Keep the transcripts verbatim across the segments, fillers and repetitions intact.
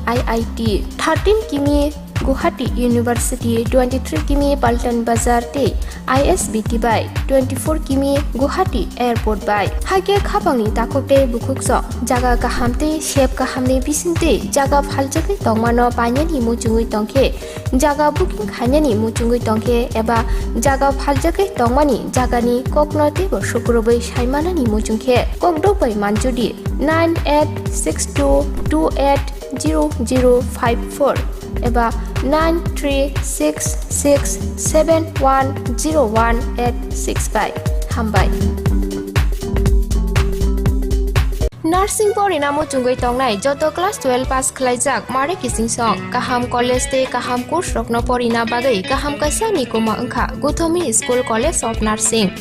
I I T, thirteen kimi Guwahati University, twenty-three kimi Paltan Bazar tei I S B T bai, twenty-four kimi Guwahati Airport bai. Hakhe khapangni takhuk tei bukhuk sok jaga kaham tei sep kahamni bisingtwi jaga phaljagwi tongmano painani muchungwi tongkhe, jaga booking khainani muchungwi tongkhe eba jaga phaljagwi tongmani jagani kokno teibo sukurubwi saimanani muchungkhe kokdok bai manjudi nine eight six two two eight zero zero five four eba nine three six six seven one zero one eight six bai. Hambai. Nursing porina muchungwi tongnai joto class twelve pass khlaijak mare kiching song kaham college tei kaham course rokno porina bagwi kaham kaisa ni kuma wngkha Guthomi School College of Nursing.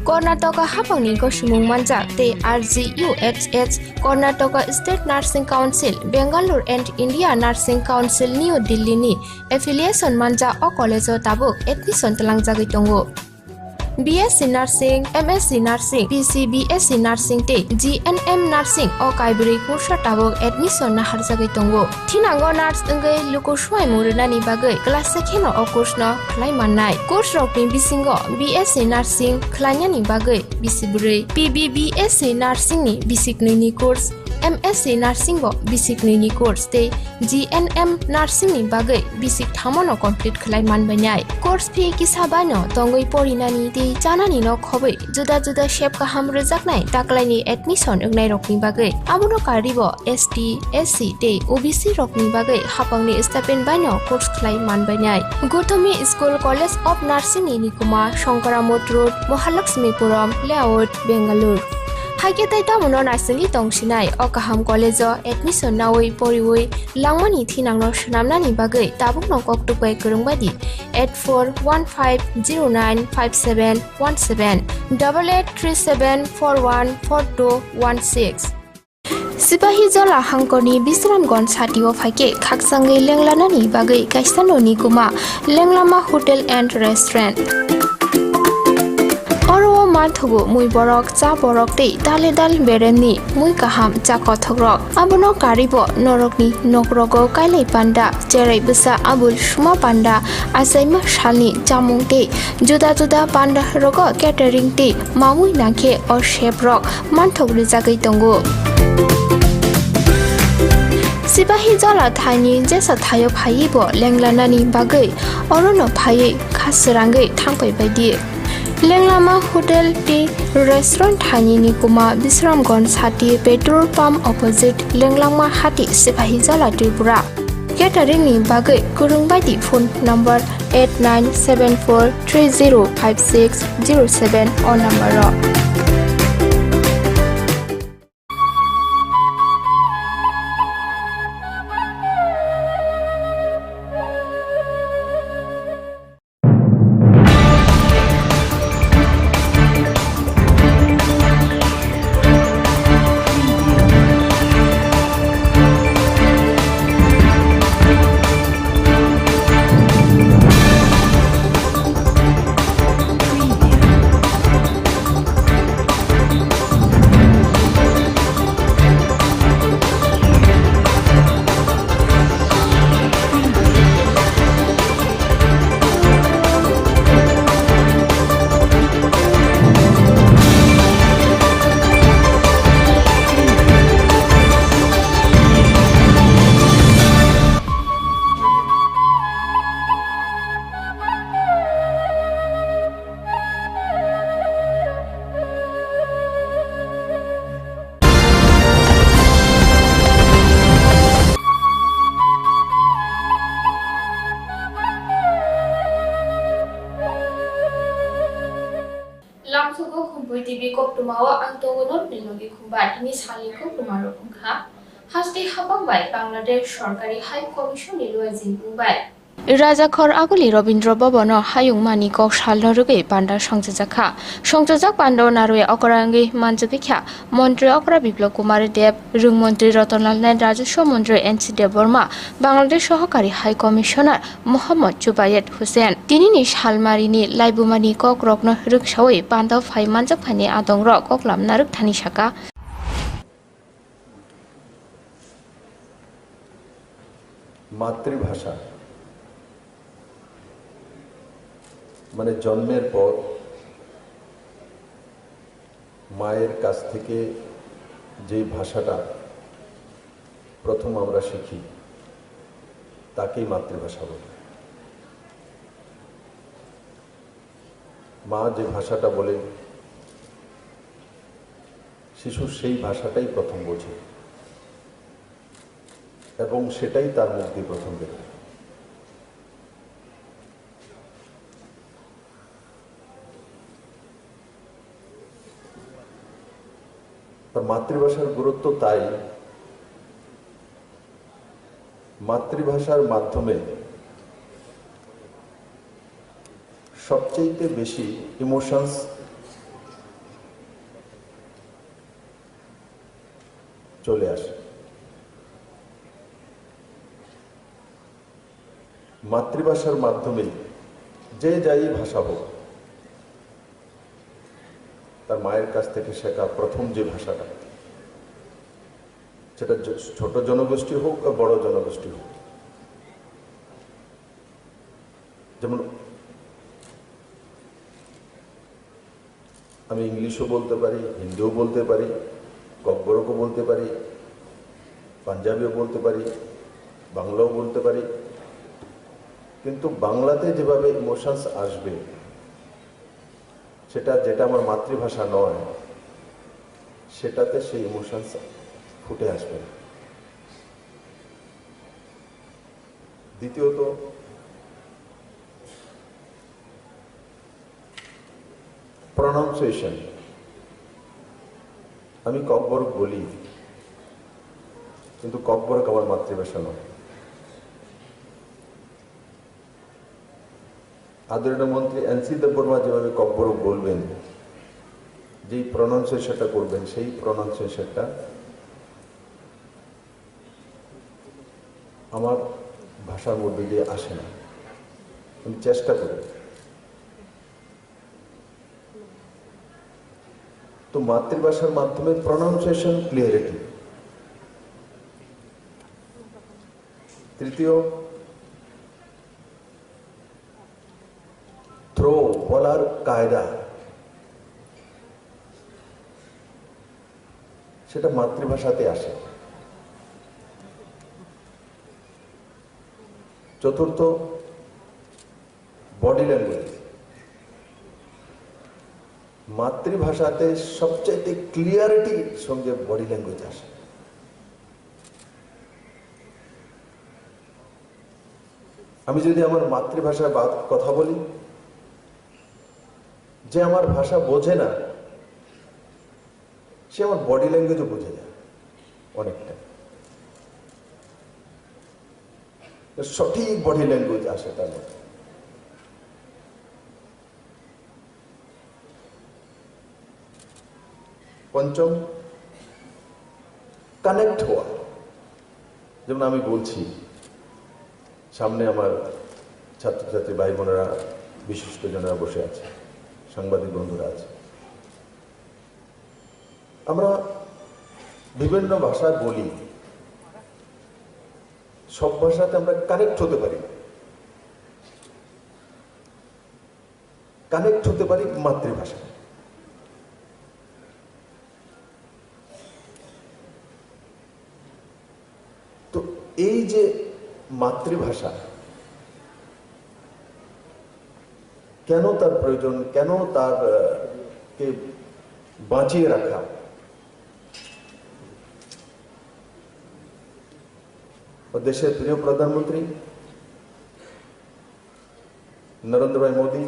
Karnataka hapangni gosimung manjak tei R G U H H, Karnataka State Nursing Council, Bangalore and India Nursing Council, New Delhi ni affiliation manjak o college o tabuk admission twlangjagwi tongo. B S C Nursing, M S C Nursing, B C B S C Nursing tei G N M Nursing o kaibrwi kursa tabuk admission naharjagwi tongo. Thinango nurse wngwi luku swmaimung rwnani bagwi class se kheno o course no khlai mannai. Course rokni bisingo B S C Nursing khlainani bagwi bisi bwrwi, P B B S C Nursing ni bisi knwi ni course, M S C Nursing bo bisi knwi ni course tei G N M Nursing ni bagwi bisi kthamo no complete khlai manbainai. Course fee kisa bai no tongwi porinani tei chanani no khobwi juda juda sep kaham rwjaknai taklaini admission wngnairokni bagwi. Abono karwibo S T, S C tei O B C rokni bagwi hapangni stipend baino course khlai manbainai. Guthomi School College of Nursing ni nikuma Shankaramot Road, Mahalakshmipuram Layout, Bangalore. Haikhe tei tamono naisingwi tongsinai o kaham college o admission nawi poriwi langmani thinangno swnamnani bagwi tabukno koktwk bai kwrwngbaidi eight four one five zero nine five seven one seven, double eight three seven four one four two one six. Sipahijola hangkorni Bisramganj satio phaikhe khakchangwi lenglanani bagwi kaisa noni kuma Lenglama Hotel and Restaurant. Oro o manthogo mui borok, cha borok tei dale dal beremni mui kaham cha kothokrok. Abono karwibo norokni nokrogo kailai panda, cherai bwsa abul suma panda, achaima salni chamung tei juda juda panda rogo catering tei mamui nangkhe o chef rok manthok rwjagwi tongo. Sipahijola thaini jesa thaio phaiwi bo lenglanani bagwi orono phaiwi kha srangwi thangpai baidi. Lenglama Hotel tei Restaurant thaini nikuma Bisramganj sati petrol pump opposite Lenglama hati Sipahijola Tripura. Catering ni bagwi kwrwng baidi phone number eight nine seven four three zero five six zero seven o number o. Lamsogo Khumpui T V koktwmao ang tongo norokni logi Khumba. Tini salni koktwmarok wngkha, haste hapang bai Bangladesh Sorkari High Commission ni luaijing bung bai. Rajakhor Aguli Robindra Bhavan o hayung mani kok salno rwgwi panda songchajakha. Songchajak panda o narwi okra wngwi manjagwi kha Montri Okra Biplab Kumar Deb, Rwng Montri Ratan Lal Nair, Rajaswa Montri N C Debbarma, Bangladesh Sohokari High Commissioner Mohammad Jubaiyed Hussain. Tinini salmarini laibumani kokrokno rwksawi panda o phai manjak phaini adongrok koklam narwk thani saka. মাতৃভাষা মানে জন্মের পর মায়ের কাছ থেকে যে ভাষাটা প্রথম আমরা শিখি, তাকেই মাতৃভাষা বলে। মা যে ভাষাটা বলে, শিশু সেই ভাষাটাই প্রথম বোঝে এবং সেটাই তার মুখ দিয়ে প্রথম বেরোয়। তা মাতৃভাষার গুরুত্ব তাই, মাতৃভাষার মাধ্যমে সবচেয়ে বেশি ইমোশনস চলে আসে। মাতৃভাষার মাধ্যমে যে যাই ভাষা হোক, তার মায়ের কাছ থেকে শেখা প্রথম যে ভাষাটা, সেটা জ-, ছোট জনগোষ্ঠী হোক বা বড় জনগোষ্ঠী হোক, যেমন আমি ইংলিশও বলতে পারি, হিন্দিও বলতে পারি, ককবরকও বলতে পারি, পাঞ্জাবিও বলতে পারি, বাংলাও বলতে পারি, কিন্তু বাংলাতে যেভাবে ইমোশনস আসবে, সেটা যেটা আমার মাতৃভাষা নয়, সেটাতে সেই ইমোশনস ফুটে আসবে না। দ্বিতীয়ত, প্রনাউন্সিয়েশন। আমি ককবরক বলি, কিন্তু ককবরক আমার মাতৃভাষা নয়। আদরণীয় মন্ত্রী এনসি দেববর্মা যেভাবে ককবরক বলবেন, যেই প্রনাউন্সিয়েশনটা করবেন, সেই প্রনাউন্সিয়েশনটা আমার ভাষার মধ্যে দিয়ে আসে না। আমি চেষ্টা করি। তো মাতৃভাষার মাধ্যমে প্রনাউন্সিয়েশন ক্লিয়ারিটি। তৃতীয়, থ্রো বলার কায়দা, সেটা মাতৃভাষাতে আসে। চতুর্থ, বডি ল্যাঙ্গুয়েজ। মাতৃভাষাতে সবচাইতে ক্লিয়ারিটির সঙ্গে বডি ল্যাঙ্গুয়েজ আসে। আমি যদি আমার মাতৃভাষায় বাত-, কথা বলি, যে আমার ভাষা বোঝে না, সে আমার বডি ল্যাঙ্গুয়েজও বুঝে যায় অনেকটা। সঠিক বডি ল্যাঙ্গুয়েজ আসে তার মধ্যে। পঞ্চম, কানেক্ট হওয়া। যেমন আমি বলছি, সামনে আমার ছাত্রছাত্রী ভাই বোনেরা, বিশিষ্ট জনেরা বসে আছে, সাংবাদিক বন্ধুরা আছে। আমরা বিভিন্ন ভাষায় বলি, সব ভাষাতে আমরা কানেক্ট হতে পারি না। কানেক্ট হতে পারি মাতৃভাষায়। তো এই যে মাতৃভাষা, কেন তার প্রয়োজন, কেন তার, আহ, কে বাঁচিয়ে রাখা? ও দেশের প্রিয় প্রধানমন্ত্রী নরেন্দ্র ভাই মোদী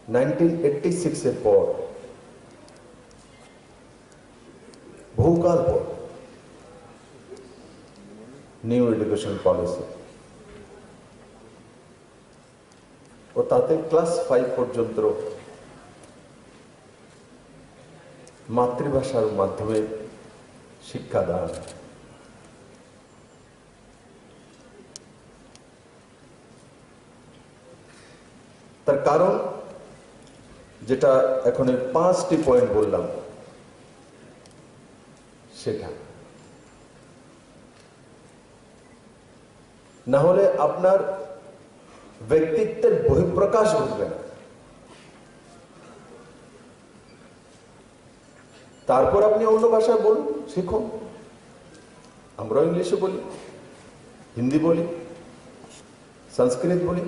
নাইনটিন এইটটি সিক্স এর পর, বহুকাল পর, নিউ এডুকেশন পলিসি ও তাতে ক্লাস ফাইভ পর্যন্ত মাতৃভাষার মাধ্যমে শিক্ষাদান। তার কারণ, যেটা এখন এই পাঁচটি পয়েন্ট বললাম, সেটা না হলে আপনার ব্যক্তিত্বের বহিঃপ্রকাশ ঘটবে না। তারপর আপনি অন্য ভাষায় বলুন, শিখুন। আমরাও ইংলিশে বলি, হিন্দি বলি, সংস্কৃত বলি,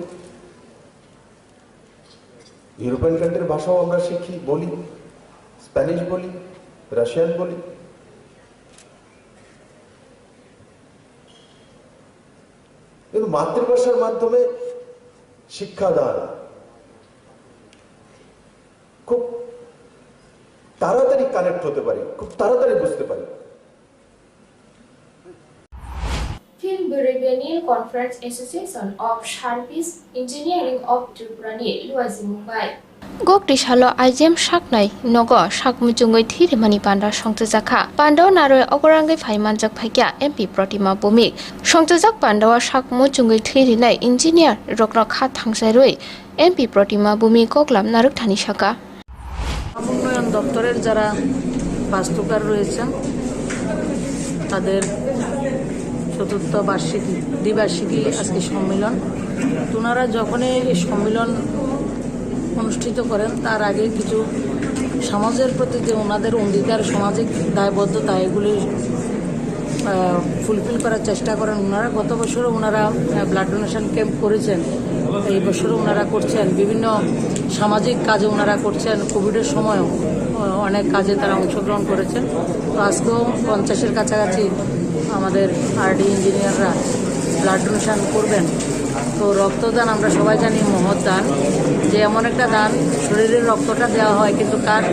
ইউরোপিয়ান কান্ট্রির ভাষাও আমরা শিখি, বলি, স্প্যানিশ বলি, রাশিয়ান বলি। কিন্তু মাতৃভাষার মাধ্যমে শিক্ষাদান খুব তাড়াতাড়ি কানেক্ট হতে পারি, খুব তাড়াতাড়ি বুঝতে পারি। Film Bwrwi Beni Conference Association of Service Engineering of Tripura ni Luaijimung bai. Gokti salo I G M saknai nogo sak muchungwi thwi rimani panda songchajak kha. Pandao narwi ogorangwi phai manjak phaikya M P Protima Bhumik. Songchajak pandao sak muchungwi thwi rinai engineer rokno kha thangsa rwi M P Protima Bhumik koklam narwk thani saka. উন্নয়ন দপ্তরের যারা বাস্তুকার রয়েছেন, তাদের চতুর্থ বার্ষিকী, দ্বিবার্ষিকী আজকে সম্মেলন। তো ওনারা যখনই এই সম্মেলন অনুষ্ঠিত করেন, তার আগে কিছু সমাজের প্রতি যে ওনাদের অঙ্গীকার, সামাজিক দায়বদ্ধতা, এগুলি ফুলফিল করার চেষ্টা করেন ওনারা। গত বছরও ওনারা ব্লাড ডোনেশন ক্যাম্প করেছেন, এই বছরও ওনারা করছেন। বিভিন্ন সামাজিক কাজে ওনারা করছেন, কোভিডের সময়ও আহ, অনেক কাজে তারা অংশগ্রহণ করেছেন। তো আজকেও পঞ্চাশের কাছাকাছি আমাদের আরডি ইঞ্জিনিয়াররা ব্লাড ডোনেশন করবেন। তো রক্তদান আমরা সবাই জানি মহৎ দান, যে এমন একটা দান, শরীরের রক্তটা দেওয়া হয় কিন্তু কার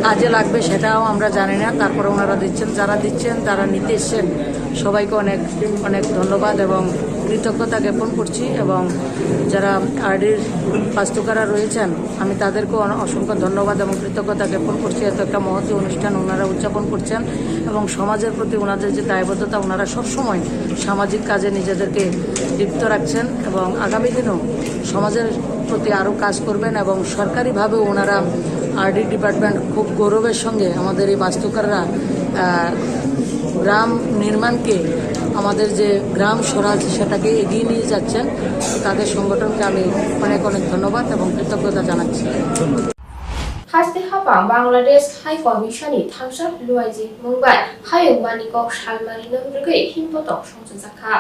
কাজে লাগবে সেটাও আমরা জানি না। তারপরে ওনারা দিচ্ছেন, যারা দিচ্ছেন, যারা নিতে এসছেন, সবাইকে অনেক অনেক ধন্যবাদ এবং কৃতজ্ঞতা জ্ঞাপন করছি। এবং যারা আরডির বাস্তুকারা রয়েছেন, আমি তাদেরকেও অন-, অসংখ্য ধন্যবাদ এবং কৃতজ্ঞতা জ্ঞাপন করছি। এত একটা মহতী অনুষ্ঠান ওনারা উদযাপন করছেন এবং সমাজের প্রতি ওনাদের যে দায়বদ্ধতা, ওনারা সবসময় সামাজিক কাজে নিজেদেরকে লিপ্ত রাখছেন এবং আগামী দিনেও সমাজের প্রতি আরও কাজ করবেন এবং সরকারিভাবেও ওনারা আরডি ডিপার্টমেন্ট খুব গৌরবের সঙ্গে আমাদের এই বাস্তুকাররা, আহ, গ্রাম নির্মাণকে, আমাদের যে গ্রাম স্বরাজ, সেটাকে এগিয়ে নিয়ে যাচ্ছেন। তাদের সংগঠনকে আমি অনেক অনেক ধন্যবাদ এবং কৃতজ্ঞতা জানাচ্ছি। Haste hapang Bangladesh High Commission ni thamsa luaiji mungbai hayung mani kok salmari no rwgwi himbotok songchajak kha.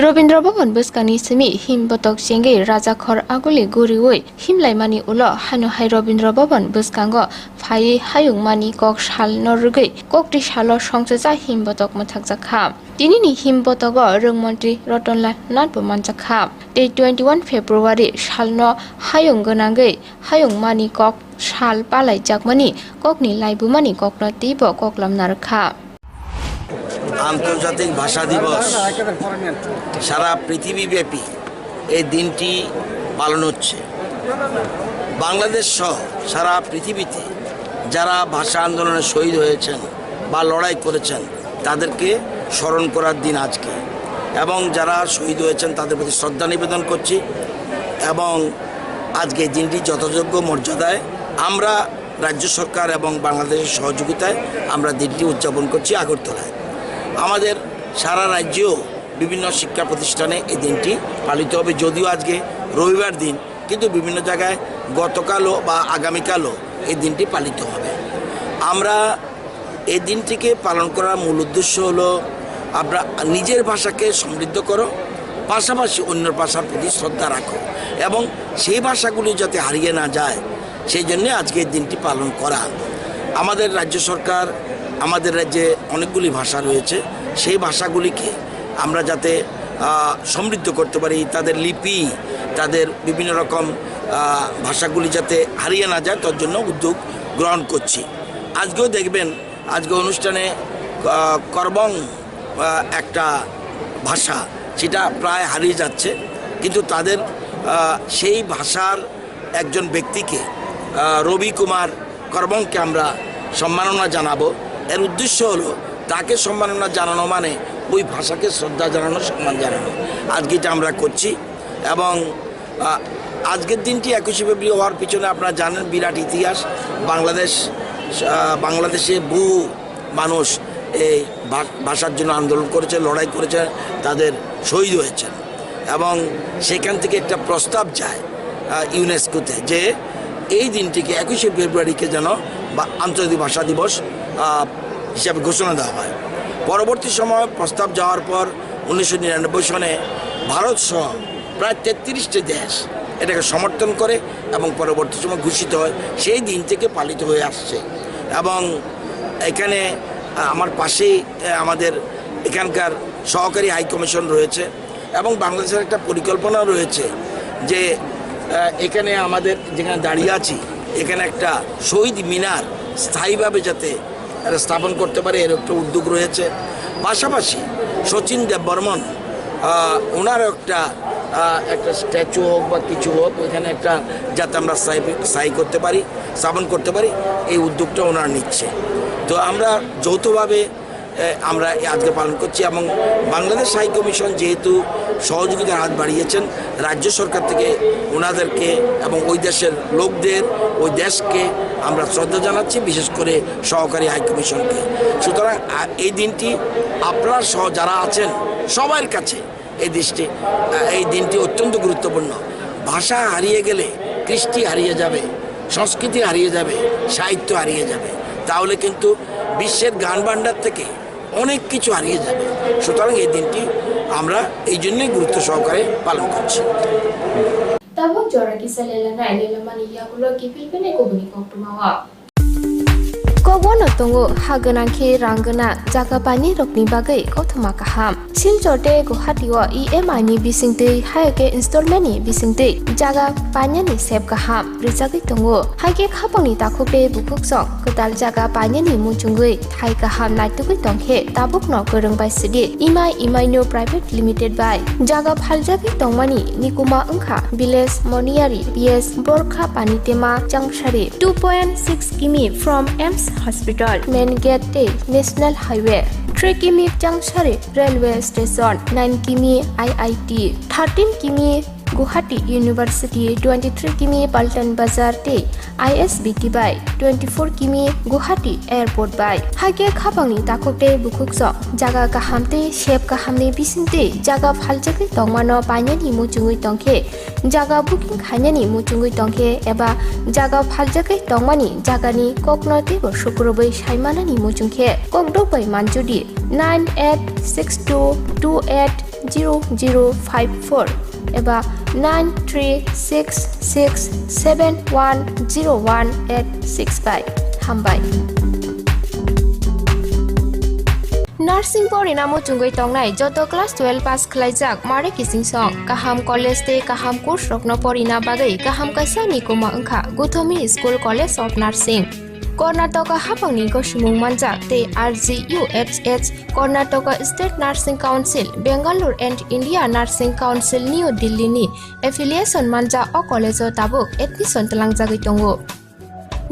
Robindra Bhavan bwskangni simi himbotok chengwi rajakhor aguli guriwi himlaimani ulo hano hai Robindra Bhavan bwskango phaiwi hayung mani kok salno rwgwi kokti salo songchajak himbotok mwthakjak kha. Tinini himbotogo rwngmontri Rotonlal Nath bo manjak kha. Tei twenty one February salno hayung gwnangwi hayung mani kok sal palaijakmani kokni laibumani kokno teibo koklam narwkha. আন্তর্জাতিক ভাষা দিবস সারা পৃথিবীব্যাপী এই দিনটি পালন হচ্ছে। বাংলাদেশ সহ সারা পৃথিবীতে যারা ভাষা আন্দোলনে শহীদ হয়েছেন বা লড়াই করেছেন, তাদেরকে স্মরণ করার দিন আজকে। এবং যারা শহীদ হয়েছেন, তাদের প্রতি শ্রদ্ধা নিবেদন করছি। এবং আজকে এই দিনটি যথাযোগ্য মর্যাদায় আমরা রাজ্য সরকার এবং বাংলাদেশের সহযোগিতায় আমরা দিনটি উদযাপন করছি আগরতলায়। আমাদের সারা রাজ্যেও বিভিন্ন শিক্ষা প্রতিষ্ঠানে এই দিনটি পালিত হবে, যদিও আজকে রবিবার দিন, কিন্তু বিভিন্ন জায়গায় গতকালও বা আগামীকালও এই দিনটি পালিত হবে। আমরা এই দিনটিকে পালন করার মূল উদ্দেশ্য হলো আমরা নিজের ভাষাকে সমৃদ্ধ করো, পাশাপাশি অন্য ভাষার প্রতি শ্রদ্ধা রাখো এবং সেই ভাষাগুলি যাতে হারিয়ে না যায়, সেই জন্য আজকের দিনটি পালন করা। আমাদের রাজ্য সরকার, আমাদের রাজ্যে অনেকগুলি ভাষা রয়েছে, সেই ভাষাগুলিকে আমরা যাতে, আহ, সমৃদ্ধ করতে পারি, তাদের লিপি, তাদের বিভিন্ন রকম, আহ, ভাষাগুলি যাতে হারিয়ে না যায়, তার জন্য উদ্যোগ গ্রহণ করছি। আজকেও দেখবেন, আজকে অনুষ্ঠানে, আহ, করবং, আহ, একটা ভাষা, সেটা প্রায় হারিয়ে যাচ্ছে, কিন্তু তাদের, আহ, সেই ভাষার একজন ব্যক্তিকে, আহ, রবি কুমার করবংকে আমরা সম্মাননা জানাবো। এর উদ্দেশ্য হলো তাকে সম্মাননা জানানো মানে ওই ভাষাকে শ্রদ্ধা জানানো, সম্মান জানানো। আজকে এটা আমরা করছি এবং, আহ, আজকের দিনটি একুশে ফেব্রুয়ারি হওয়ার পিছনে আপনারা জানেন বিরাট ইতিহাস। বাংলাদেশ, আহ, বাংলাদেশে বহু মানুষ এই ভা-, ভাষার জন্য আন্দোলন করেছে, লড়াই করেছে, তাদের শহীদ হয়েছেন। এবং সেখান থেকে একটা প্রস্তাব যায় আহ, ইউনেস্কোতে, যে এই দিনটিকে একুশে ফেব্রুয়ারিকে যেন বা আন্তর্জাতিক ভাষা দিবস আহ, হিসাবে ঘোষণা দেওয়া হয়। পরবর্তী সময় প্রস্তাব যাওয়ার পর উনিশশো নিরানব্বই সনে ভারত সহ প্রায় তেত্রিশটি দেশ এটাকে সমর্থন করে এবং পরবর্তী সময় ঘোষিত হয়। সেই দিন থেকে পালিত হয়ে আসছে। এবং এখানে আহ, আমার পাশেই আহ, আমাদের এখানকার সহকারী হাই কমিশন রয়েছে এবং বাংলাদেশের একটা পরিকল্পনা রয়েছে যে আহ, এখানে আমাদের যেখানে দাঁড়িয়ে আছি, এখানে একটা শহীদ মিনার স্থায়ীভাবে যাতে এরা স্থাপন করতে পারে, এর একটা উদ্যোগ রয়েছে। পাশাপাশি শচীন দেববর্মন আহ, ওনারও একটা আহ, একটা স্ট্যাচু হোক বা কিছু হোক, ওইখানে একটা যাতে আমরা স্থায়ী স্থায়ী করতে পারি, স্থাপন করতে পারি, এই উদ্যোগটা ওনারা নিচ্ছে। তো আমরা যৌথভাবে এ, আমরা এই আজকে পালন করছি এবং বাংলাদেশ হাই কমিশন যেহেতু সহযোগিতার হাত বাড়িয়েছেন, রাজ্য সরকার থেকে ওনাদেরকে এবং ওই দেশের লোকদের, ওই দেশকে আমরা শ্রদ্ধা জানাচ্ছি, বিশেষ করে সহকারী হাই কমিশনকে। সুতরাং আ, এই দিনটি আপনারা সহ যারা আছেন সবার কাছে এই দৃষ্টি, আ, এই দিনটি অত্যন্ত গুরুত্বপূর্ণ। ভাষা হারিয়ে গেলে কৃষ্টি হারিয়ে যাবে, সংস্কৃতি হারিয়ে যাবে, সাহিত্য হারিয়ে যাবে, তাহলে কিন্তু বিশ্বের গান ভাণ্ডার থেকে অনেক কিছু হারিয়ে যাবে। সুতরাং এই দিনটি আমরা এই জন্যই গুরুত্ব সহকারে পালন করছি। Tabuk jora kisa lelanai lelamani yagulo kiphilphilni kubuni koktwmao. Kokbono tongo ha gwnang khe rang gwnang jaga painani rokni bagwi kothoma kaham. Silchar tei Guwahati o E M I ni bisingtwi, haiya khe installment ni bisingtwi jaga painani sep kaham rwchagwi tongo. Hai khe khapangni takhuk tei bukhuk song kwtal jaga painani muchungwi thai kaham naitugwi tongkhe tabukno kwrwng bai sidi Imai Imaino Private Limited bai jaga phaljagwi tongmani nikuma wngkha Village Moniyari P S Borkha Panitema Changsari, two point six kimi from AIIMS Hospital, main gate tei National Highway, three kimi Changsari Railway Station, nine kimi I I T, thirteen kimi Guwahati University, twenty-three kimi Paltan Bazar tei I S B T bai, twenty-four kimi Guwahati Airport bai. Hakhe khapangni takhuk tei bukhuk song jaga kaham tei sep kahamni bisingtwi jaga phaljagwi tongmano painani muchungwi tongkhe, jaga booking khainani muchungwi tongkhe eba jaga phaljagwi tongmani jagani kokno teibo sukrubwi saimanani muchungkhe kokdok bai manjudi nine eight six two two eight zero zero five four eba nine three six six seven one zero one eight six bai. Hambai. Nursing porina muchungwi tongnai joto class twelve pass khlaijak mare kising song kaham college tei kaham course rokno porina bagwi kaham kaisa nikuma wngkha Guthomi School College of Nursing. Karnataka hapangni gosimung manjak tei R G U H H, Karnataka State Nursing Council, Bangalore and India Nursing Council New Delhi ni affiliation manjak o college o tabuk admission twlangjagwi tongo.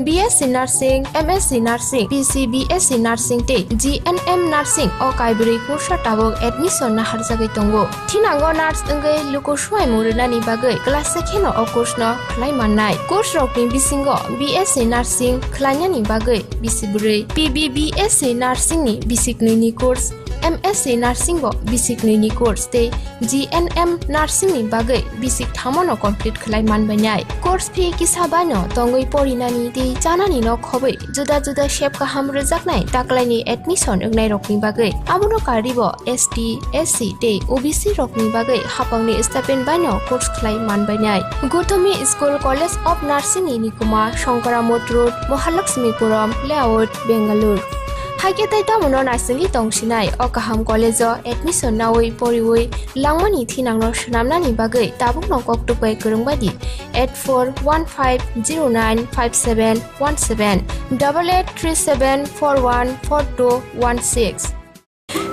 B S C Nursing, M S C Nursing, P C B S C Nursing tei G N M Nursing o kaibrwi kursa tabuk admission naharjagwi tongo. Thinango nurse wngwi luku swimung rwnani bagwi class se kheno o course no khlai mannai. Course rokni bisingo B S C Nursing khlainani bagwi bisi bwrwi, P B B S C Nursing ni bisi knwi ni course, M S C Nursing bo bisi knwi ni course tei G N M Nursing ni bagwi bisi thamo no complete khlai manbainai. Course fee kisa bai no tongwi porinani tei chanani no khobwi juda juda sep kaham rwjaknai taklaini admission wngnai rokni bagwi. Abono karwi bo S T, S C tei O B C rokni bagwi hapangni stipend bai no course khlai manbainai. Guthomi School College of Nursing ni nikuma Shankaramot Road, Mahalakshmipuram Layout, Bangalore. Hakhe tei tamono naisingwi tongsinai o kaham college o admission nawi poriwi langmani thinangno swnamnani bagwi tabukno koktuk bai kwrwng bai di eight four one five zero nine five seven one seven, double eight three seven four one four two one six.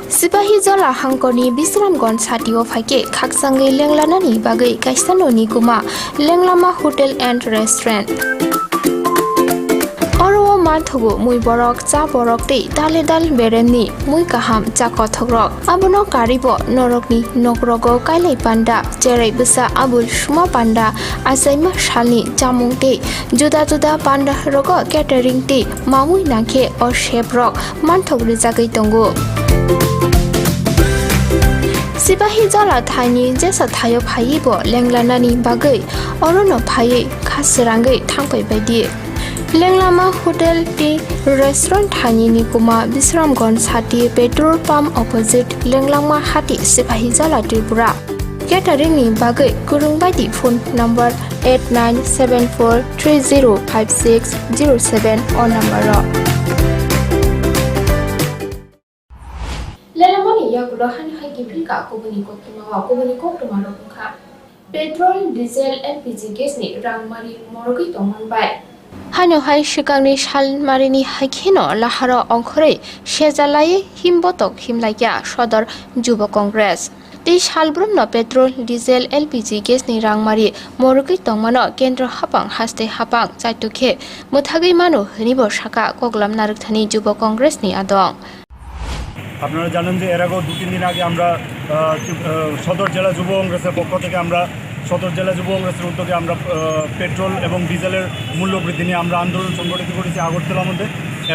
Sipahi Jola hangkorni Bisramganj satio phaikhe khakchangwi lenglanani bagwi kaisa noni kuma Lenglama Hotel and Restaurant. Oro o manthogo mui borok, cha borok tei dale dal beremni mui kaham cha kothokrok. Abono karwi bo norokni nokrogo kailai panda, cherai bwsa abul suma panda, achaima salni chamung tei juda juda panda rogo catering tei mamui nangkhe o chef rok manthok rwjagwi tongo. Sipahi jala thaini jesa thaio phaiwi bo lenglanani bagwi orono phaiwi kha srangwi thangpai baidi. Lenglama hotel tei restaurant thaini Nikuma Bisramganj sati petrol pump opposite Lenglama hati Sipahi jala Tripura. Catering ni bagwi kwrwng baidi phone number eight nine seven four three zero five six zero seven o number o. Lelamani yagulo hani hai kiphilka kubuni koktwma o kubuni koktwma rok wngkha petrol, diesel, L P G gas ni rangmari morogwi tongmani bai. Hano hai swkangni salmarini hai kheno laharo ongkhorwi sejalai himbotok himlaikha Sodor Jubo Congress. Tei salbrumno petrol, diesel, L P G gas ni rangmari morogwi tongmano kendro hapang haste hapang chaitok khe mwthagwi mano hwnwibo sakha koklam narwkthani Jubo Congress ni adong. আপনারা জানেন যে এর আগেও দু তিন দিন আগে আমরা, আহ, যু-, আহ, সদর জেলা যুব কংগ্রেসের পক্ষ থেকে আমরা, সদর জেলা যুব কংগ্রেসের উদ্যোগে আমরা, আহ, পেট্রোল এবং ডিজেলের মূল্য বৃদ্ধি নিয়ে আমরা আন্দোলন সংগঠিত করেছি আগরতলার মধ্যে।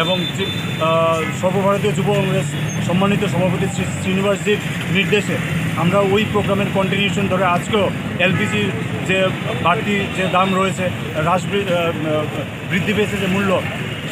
এবং যে, আহ, সর্বভারতীয় যুব কংগ্রেস সম্মানিত সভাপতি শ্রী শ্রীনিবাসজির নির্দেশে আমরা ওই প্রোগ্রামের কন্টিনিউশন ধরে আজকেও এলপিজির যে বাড়তি যে দাম রয়েছে, হ্রাস বৃ-, আহ, আহ, বৃদ্ধি পেয়েছে যে মূল্য,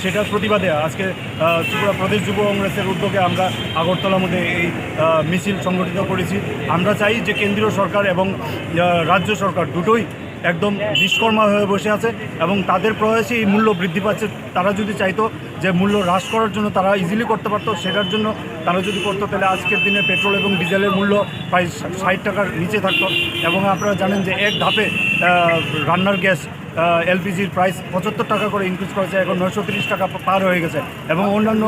সেটার প্রতিবাদে আজকে, আহ, ত্রিপুরা প্রদেশ যুব কংগ্রেসের উদ্যোগে আমরা আগরতলার মধ্যে এই, আহ, মিছিল সংগঠিত করেছি। আমরা চাই যে কেন্দ্রীয় সরকার এবং, আহ, রাজ্য সরকার দুটোই একদম নিষ্কর্মা হয়ে বসে আছে এবং তাদের প্রয়াসে এই মূল্য বৃদ্ধি পাচ্ছে। তারা যদি চাইতো যে মূল্য হ্রাস করার জন্য, তারা ইজিলি করতে পারতো, সেটার জন্য তারা যদি করতো, তাহলে আজকের দিনে পেট্রোল এবং ডিজেলের মূল্য প্রায় ষাট টাকার নিচে থাকতো। এবং আপনারা জানেন যে এক ধাপে, আহ, রান্নার গ্যাস, আহ, এলপিজির প্রাইস পঁচাত্তর টাকা করে ইনক্রিজ করেছে, এখন নয়শো তিরিশ টাকা পা-, পার হয়ে গেছে। এবং অন্যান্য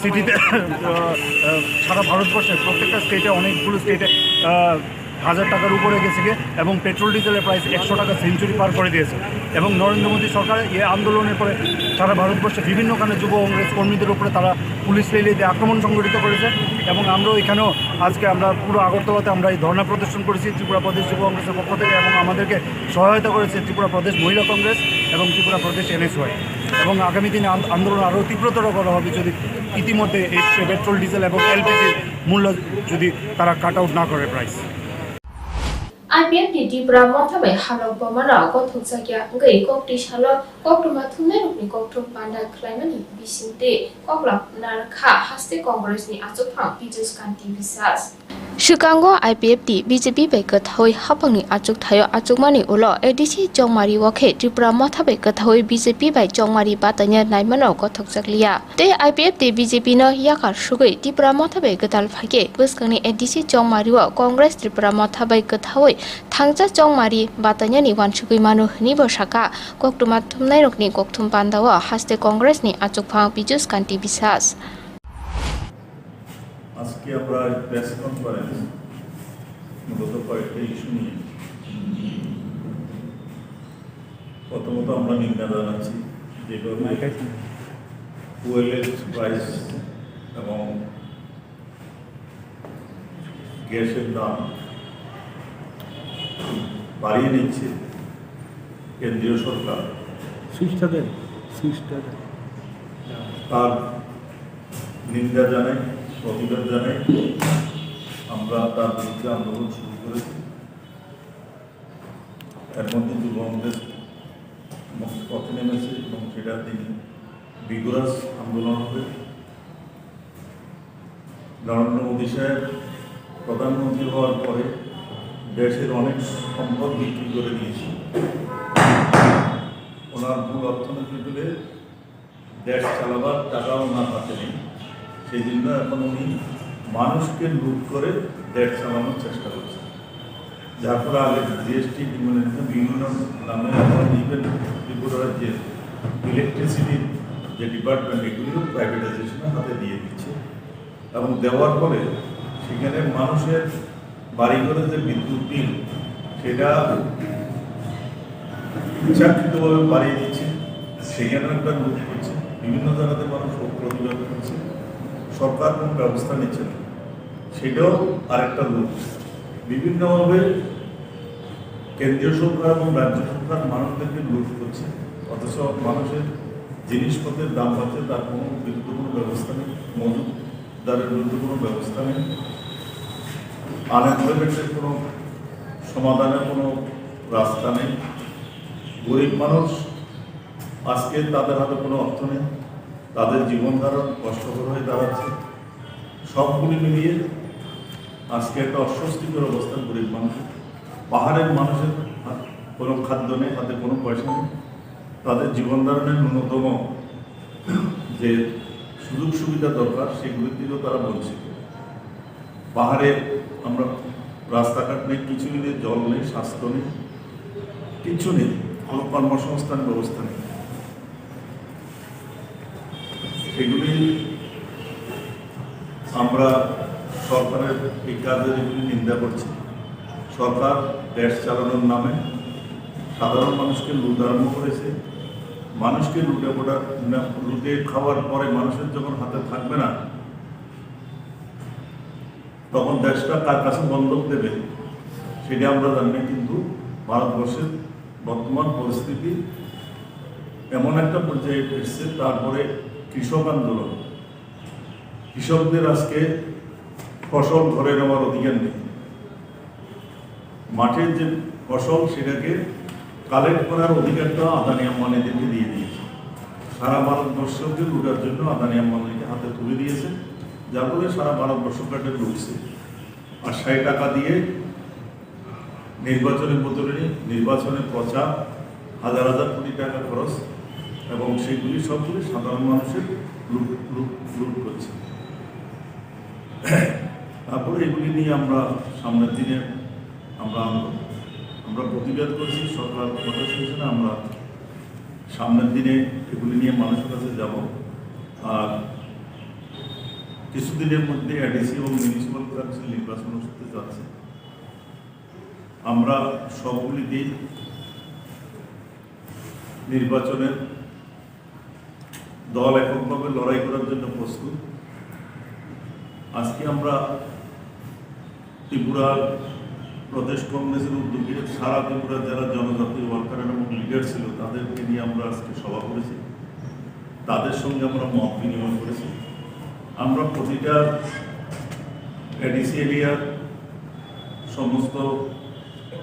সিটিতে, আহ, আহ, সারা ভারতবর্ষে প্রত্যেকটা স্টেটে, অনেকগুলো স্টেটে, আহ, হাজার টাকার উপরে গেছে গিয়ে, এবং পেট্রোল ডিজেলের প্রাইস একশো টাকা সেঞ্চুরি পার করে দিয়েছে। এবং নরেন্দ্র মোদী সরকার এই আন্দোলনের পরে সারা ভারতবর্ষে বিভিন্নখানে যুব কংগ্রেস কর্মীদের উপরে তারা পুলিশ রেলি দিয়ে আক্রমণ সংঘটিত করেছে। এবং আমরাও এখানেও আজকে আমরা পুরো আগরতলাতে আমরা এই ধর্ণা প্রদর্শন করেছি ত্রিপুরা প্রদেশ যুব কংগ্রেসের পক্ষ থেকে, এবং আমাদেরকে সহায়তা করেছে ত্রিপুরা প্রদেশ মহিলা কংগ্রেস এবং ত্রিপুরা প্রদেশ এনএসওয়াই। এবং আগামী দিনে আন-, আন্দোলন আরও তীব্রতর করা হবে যদি ইতিমধ্যে এই পেট্রোল, ডিজেল এবং এলপিজির মূল্য যদি তারা কাট আউট না করে price. IPF ni Tipra Motha bai halok bomano gothokjakya wngwi koktwi salo koktwma thumnairokni kokthum panda khlaimani bisingtwi koklam narwkha haste Congress ni achukphang Piyush Kanti Biswas. Swkango IPFT BJP bai kwthaui haphangni achukthaio achukmani ulo ADC chongmari o khe Tipra Motha bai kwthaui BJP bai chongmari bataina naimano gothokjakliya. Tei IPFT BJP no yakar sugwi Tipra Motha bai kwtal phaikhe bwskangni ADC chongmari o Congress Tipra Motha bai kwthaui thangcha chongmari batainani uansugwi mano hwnwi bo sakha. Koktwma thumnairokni kokthum pandao haste Congress ni achukphang Piyush Kanti Biswas. আজকে আমরা press conference মূলত কয়েকটা ইস্যু নিয়ে। প্রথমত আমরা নিন্দা জানাচ্ছি যেভাবে ফুয়েলের প্রাইস এবং গ্যাসের দাম বাড়িয়ে নিচ্ছে কেন্দ্রীয় সরকার। সুইচটা দেন, সুইচটা দেন। তার নিন্দা জানাই, প্রতিবাদ জানাই। আমরা তার বিরুদ্ধে আন্দোলন শুরু করেছি। এর মধ্যে যুব কংগ্রেস মঞ্চে পথে নেমেছে এবং সেটা তিনি ভিগোরাস আন্দোলন হবে। নরেন্দ্র মোদী সাহেব প্রধানমন্ত্রী হওয়ার পরে দেশের অনেক সম্পদ বিক্রি করে দিয়েছে। ওনার মূল অর্থনীতি তুলে দেশ চালাবার টাকাও ওনার হাতে নেই। সেই জন্য এখন উনি মানুষকে লুট করে দেশ চালানোর চেষ্টা করছেন। যার ফলে আগে জিএসটি ডিমনিটাইজেশন বিভিন্ন নামে এখন ইভেন ত্রিপুরার যে ইলেকট্রিসিটির যে ডিপার্টমেন্ট, এগুলিও প্রাইভেটাইজেশনের হাতে দিয়ে দিচ্ছে। এবং দেওয়ার পরে সেখানে মানুষের বাড়িঘরে যে বিদ্যুৎ বিল, সেটা ইচ্ছাকৃতভাবে বাড়িয়ে দিচ্ছে, সেখানেও একটা লুট করছে। বিভিন্ন জায়গাতে মানুষ প্রতিবাদ করছে, সরকার কোনো ব্যবস্থা নিচ্ছে না, সেটাও আরেকটা লুট। বিভিন্নভাবে কেন্দ্রীয় সরকার এবং রাজ্য সরকার মানুষদেরকে লুট করছে, অথচ মানুষের জিনিসপত্রের দাম বাড়ছে, তার কোনো বিরুদ্ধে কোনো ব্যবস্থা নেই, মজুতদারের বিরুদ্ধে কোনো ব্যবস্থা নেই। আনএমপ্লয়মেন্টের কোনো সমাধানের কোনো রাস্তা নেই। গরিব মানুষ, আজকে তাদের হাতে কোনো অর্থ নেই, তাদের জীবন ধারণ কষ্টকর হয়ে দাঁড়াচ্ছে। সবগুলি মিলিয়ে আজকে একটা অস্বস্তিকর অবস্থা গরিব মানুষের। পাহাড়ের মানুষের হাত-, কোনো খাদ্য নেই, হাতে কোনো পয়সা নেই, তাদের জীবন ধারণের ন্যূনতম যে সুযোগ সুবিধা দরকার, সেগুলির দিকেও তারা বঞ্চিত। পাহাড়ে আমরা রাস্তাঘাট নেই, কিছুই নেই, জল নেই, স্বাস্থ্য নেই, কিচ্ছু নেই, কোনো কর্মসংস্থান ব্যবস্থা নেই। সেগুলি আমরা সরকারের এই কাজের এগুলি নিন্দা করছি। সরকার দেশ চালানোর নামে সাধারণ মানুষকে লুট আরম্ভ করেছে। মানুষকে লুটে পোটা-, লুটে খাওয়ার পরে মানুষের যখন হাতে থাকবে না, তখন দেশটা কার কাছে বন্ধক দেবে, সেটা আমরা জানি না। কিন্তু ভারতবর্ষের বর্তমান পরিস্থিতি এমন একটা পর্যায়ে এসছে, তারপরে কৃষক আন্দোলন, কৃষকদের আজকে ফসল ঘরে নেওয়ার অধিকার নেই। মাঠের যে ফসল, সেটাকে কালেক্ট করার অধিকারটা আদানি আম্বানিদেরকে দিয়ে দিয়েছে। সারা ভারতবর্ষকে লুটার জন্য আদানি আম্বানিকে হাতে তুলে দিয়েছে, যার ফলে সারা ভারতবর্ষ কাটে লুটছে। আর সেই টাকা দিয়ে নির্বাচনের বদলে নির্বাচনের প্রচার, হাজার হাজার কোটি টাকা খরচ, এবং সেগুলি সবগুলি সাধারণ মানুষের লুট, লুট, লুট করছে। তারপরে এগুলি নিয়ে আমরা সামনের দিনে আমরা আন্দোলন, আমরা প্রতিবাদ করেছি, সরকার কথা শুনছে না। আমরা সামনের দিনে এগুলি নিয়ে মানুষের কাছে যাব। আর কিছুদিনের মধ্যে এডিসি এবং মিউনিসিপ্যাল কাউন্সিল নির্বাচন হতে যাচ্ছে। আমরা সবগুলিতেই নির্বাচনের দল এককভাবে লড়াই করার জন্য প্রস্তুত। আজকে আমরা ত্রিপুরা প্রদেশ কংগ্রেসের উদ্যোগে সারা ত্রিপুরা যারা জনজাতি ওয়ার্কার এবং লিডার ছিল, তাদেরকে নিয়ে আমরা আজকে সভা করেছি, তাদের সঙ্গে আমরা মত বিনিময় করেছি। আমরা প্রতিটা এডিসি এরিয়ার সমস্ত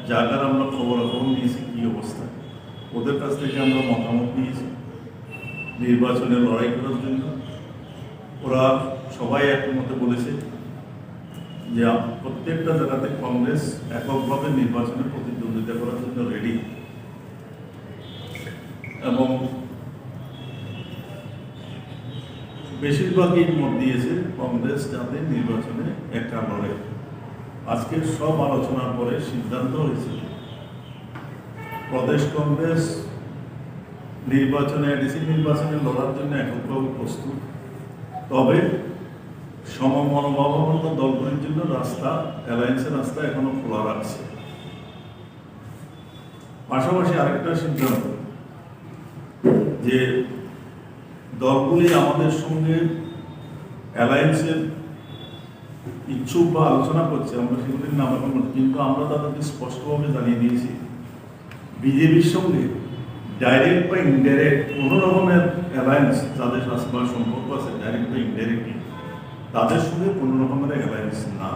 জায়গার আমরা খবরাখবর নিয়েছি, কী অবস্থা, ওদের কাছ থেকে আমরা মতামত নিয়েছি নির্বাচনে লড়াই করার জন্য। ওরা সবাই একমতে বলেছে যে আম-, প্রত্যেকটা জায়গাতে কংগ্রেস এককভাবে নির্বাচনে প্রতিদ্বন্দ্বিতা করার জন্য রেডি। এবং বেশিরভাগই মত দিয়েছে কংগ্রেস যাতে নির্বাচনে একা লড়ে। আজকে সব আলোচনার পরে সিদ্ধান্ত হয়েছে প্রদেশ কংগ্রেস নির্বাচনে, এডিসি নির্বাচনে লড়ার জন্য এককভাবে প্রস্তুত। তবে সমমনোভাবাপন্ন দলগুলির জন্য রাস্তা, অ্যালায়েন্সের রাস্তা এখনো খোলা রাখছে। পাশাপাশি আরেকটা সিদ্ধান্ত, যে দলগুলি আমাদের সঙ্গে অ্যালায়েন্সের ইচ্ছুক বা আলোচনা করছে, আমরা সেগুলির নাম এখন বলছি, কিন্তু আমরা তাদেরকে স্পষ্টভাবে জানিয়ে দিয়েছি, বিজেপির সঙ্গে ডাইরেক্ট বা ইনডাইরেক্ট কোনো রকমের অ্যালায়েন্স যাদের সাথে বা সম্পর্ক আছে, ডাইরেক্ট বা ইনডাইরেক্টলি, তাদের সঙ্গে কোনো রকমের অ্যালায়েন্স না।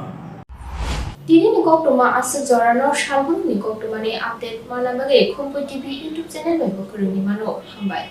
Tini ni koktwma aswk jorano salbrum ni koktwma ni update manna bagwi Khumpui T V YouTube channel bai bo kwrwngwi mano. Hambai.